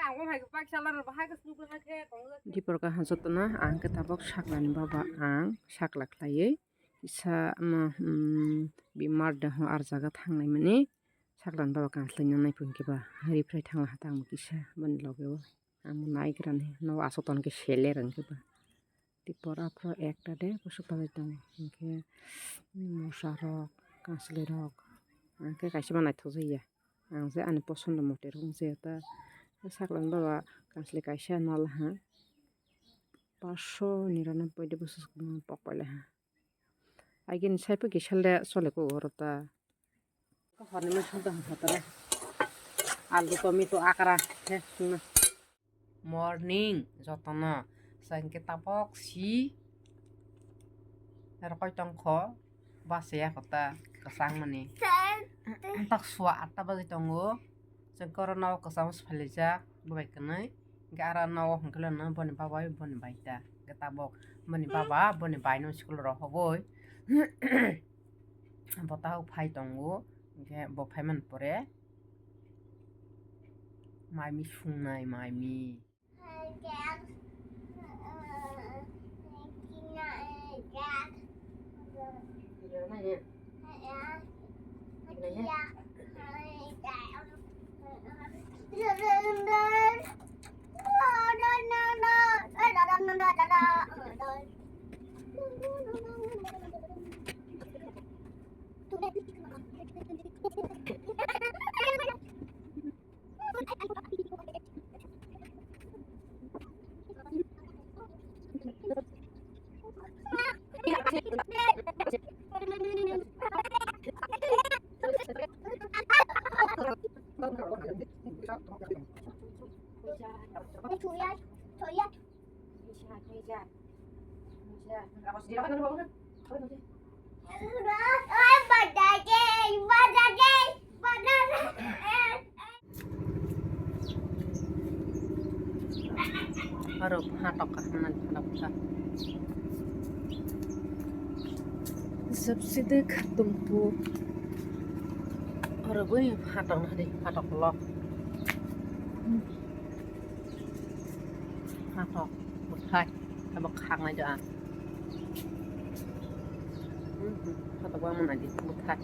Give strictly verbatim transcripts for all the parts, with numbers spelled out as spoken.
Ang bo hai khe paksa laro, bahai khe snugo, hai khe tongo. Dipor ka hajatona ang khe tabok sakla ni baba ang sakla khlaiwi kisa ano, um, bimar de ho ar jaga thangnai mani sakla ni baba kanslai nang nai pun khe ba hari phrai thangla ha tang kisa bani loge o ang nai gra ni no aso ton khe sele rang khe ba. Tipor aphro ekta de bwswk bagwi tongo. Hinkhe mosa rok, kansloi rok, hinkhe kaisa ma naithok jakya. Ang je ani posondo mote rw wng je ta. Sakla ni baba kansloi kaisa nal ha. Paso niranobboi de bwswk pok pailai ha. Agini saipo kisa le sole ko oro ta. Horni ma santa hotara. Alu tomato akra he suna. Morning jotono. Sangke tabok si. Rokoi tongkho. Base ya kota. Kesang mani. Tak sua atta baje tongo. Chwng korona o kwchamo siphalijak, bo bai kwnwi. Hinkhe aro nogo hwnkhe leno boni baba bai boni bai ta. Hinkhe tabok boni baba boni bai no school rohogwi. Bo tabok phai tongo. Hinkhe bo phaimani pore maimi sungnai maimi. Oro phatok kaham nang phatok kha. Sabse de khatung pu. Oro bui phatok na de phatok lo. Phatok bwthai abo khaknai do ang. Phatok bangma nai di bwthai.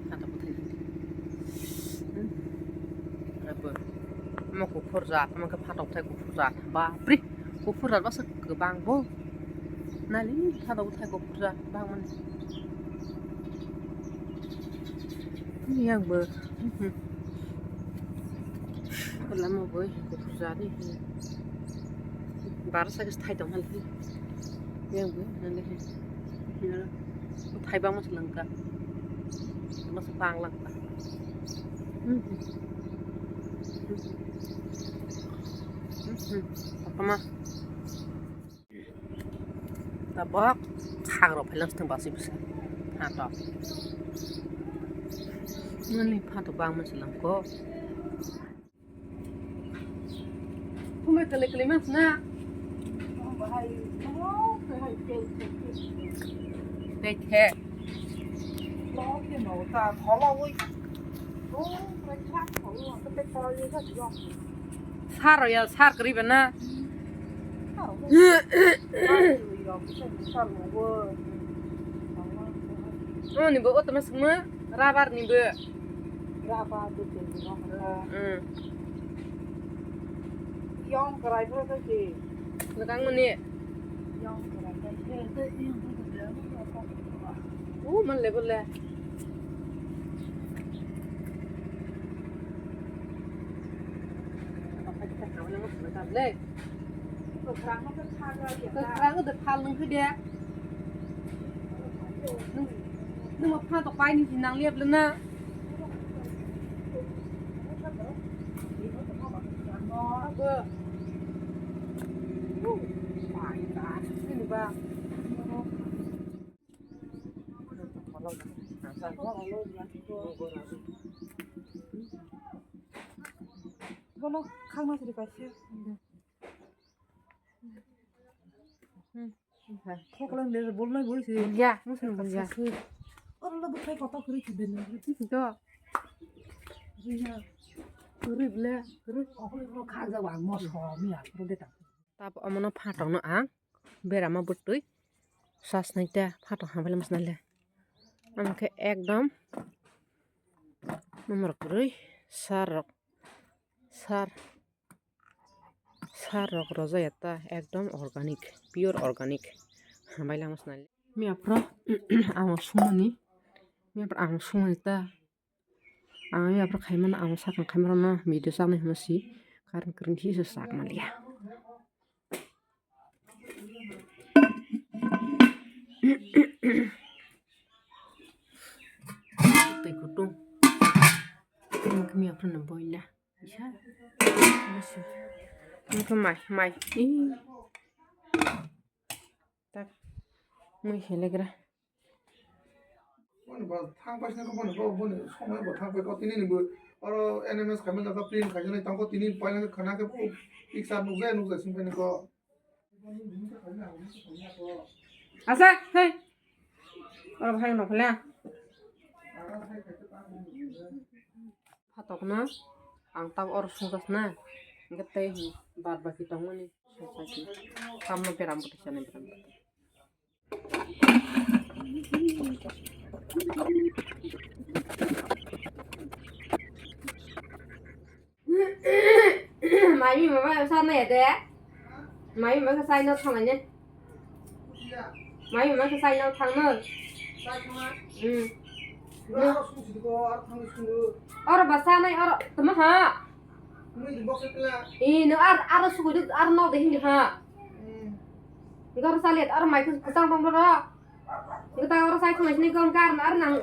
Phatok bwthai. Abo mo kuphur jat, mo khe phatok bwthai kuphur jat. Bapre, kuphur jat bwswk kwbang bo. Nali phatok bwthai kuphur jat bangmani. Yang bo. Lama bo kuphur jat ni. Bara sa khe thai tong hali. Yang bo nali. Thai bangma se langka. Masa pang langka. Apa mah? Tabok khak rok phailang sitang basi bisa. Phatok. Nani phatok bang masi langko. Kumai kali kali mas na. Tei the. Sar ya, sar kari bana. Oh, ni bo, oh, teman semua rabar ni bo. Rabar tu tu ni bo. Hmm. Yang kerai pura tu si. Lekang mani. Yang kerai tu si. Uh, man level le. Kwkhrang de phal nung khe de. Nung, nung ma phan tok pai ni nang liap le na. Abo. Ini ba. Bono khangma siri kaisa. Thoklang de bolnai boi se. Bulya, musun bulya. Oro lo bwthai kotor kwrwi khe bini. Do. Bulya. Kwrwi bwle, kwrwi. Okho lo kha jawa mo so mi a, oro de ta. Tab omono phatokno ang berama bwtwi sasnai ta phatok hambai lama swnai le. Ang khe ekdom number kwrwi sar rok, sar, sar rok rwjaya ta ekdom organic, pure organic. Hambai lama swnai le. Miya phro ang sumani, miya phro ang sumani ta. Ang ya phro khaimano, ang sakang khaimano video chaknai hwnma si, karon kwrwng si se sak manliya. Tei kutung. Ang khe miya phro no boila. Isa. Masi. Ang khe mai, mai. Ih. Tak. Mui helegra. Boni bo thang paisna ko boni bo boni somoi bo thang pai ko tini ni bo oro N M S khaimani jata print khaijani tang ko tini paina khana khe bo picture nukjai nukjai sing paina ko. Asa, hei. Oro bahai no khala. Phatokno ang tab oro sungjakna, hingke tei bad baki tongmani sungjakna. Tamno beram bwtwi chani beram bwtwi. Mai mi mama sa na ya de. Mai mi mama sa ino thang ne. Mai mi mama sa ino thang no. Hmm. Oro ba sa nai oro tama ha. Ih, no ar, aro sukuju, ar no de hindi ha. Gor salet, ar mai kus-, kusang tong bro. Gita oro sai khunai sini kon kar, ar nang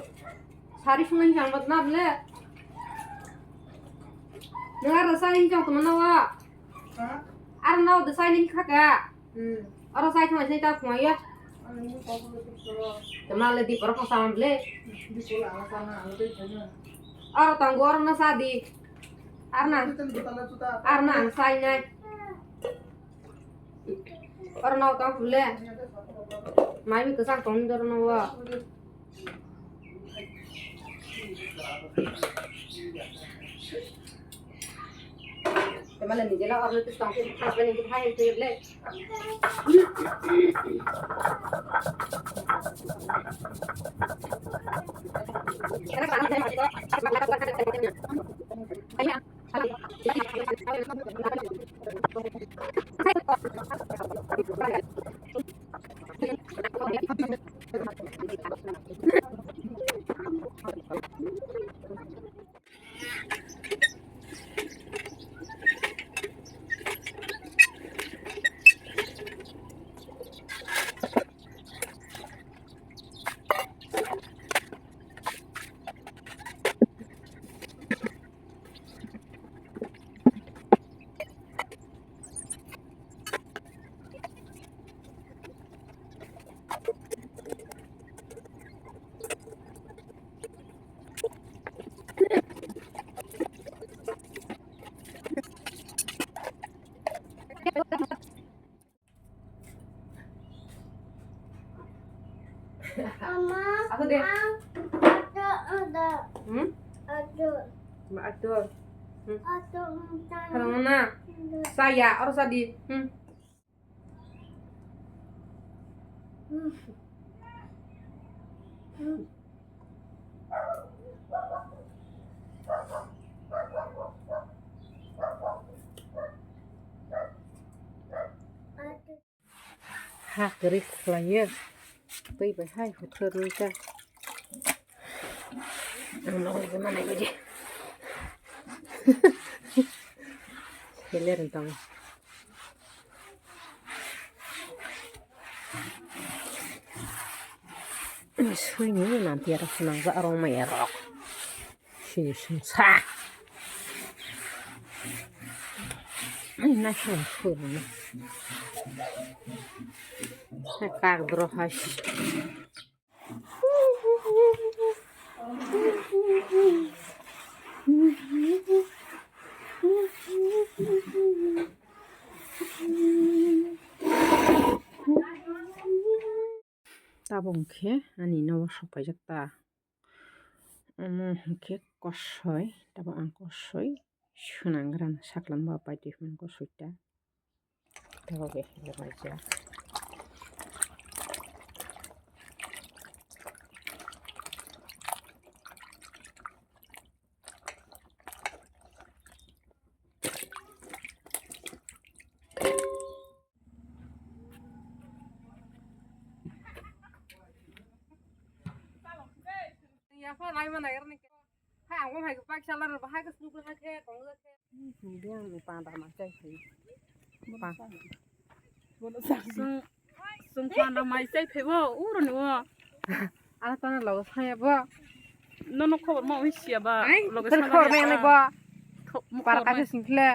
sari sungai jang bat na ble. No ar sai jang tong na wa. Ar no de sai ni khaka. Hmm. Oro sai thang sai ta khumai ya. Ani ni kok ni kok soro. Te ma le di poro khasa ma ble. Di poro ala sana ala dei thanya. Oro tang go oro na sa di. Ar na. Kita ni botala juta. Ar na ang sai nai. Oro na tang ble. Mai mi kesang tong dor na wa. Te mala ni jela orle tu tong tu pas bani tu hai tu le. Ama, aku deh. Ada, ada. Hmm? Ada. Cuma ada. Hmm. Ada, ada. Kalau mana? Ada. Saya, harus tadi. Hmm. Hmm. Hmm. Ha kwrwi khlaio. Twi bai hai huthra rwi kha. Ang nogwi manai baidi. Heler wng tongo. Swini nanti aro swnamjak rong maya rok. Sini sungsa. Ai, na sung sung. Kak bro hai. Tabuk hwnkhe ani nogo sok paijak ta. Omo hwnkhe kosoi, tabuk ang kosoi swnam gra saklam ba paitwi hwnwi kosoi ta. Tabuk khe hwnwi paijak. Yapha lai mana yar ni. Hai, ang bo hai pak sala ro, hai ka snu ko hai khe, kong khe. Ni dia ni panda ma chai hai. Pa. Sung, sung panda mai chai phebo, uro ni o. Ala tana logo saya bo. No, no, khobor ma wi siya ba. Ai, logo khobor saya ma ba. Khobor ma nai bo. Para ka singkhle.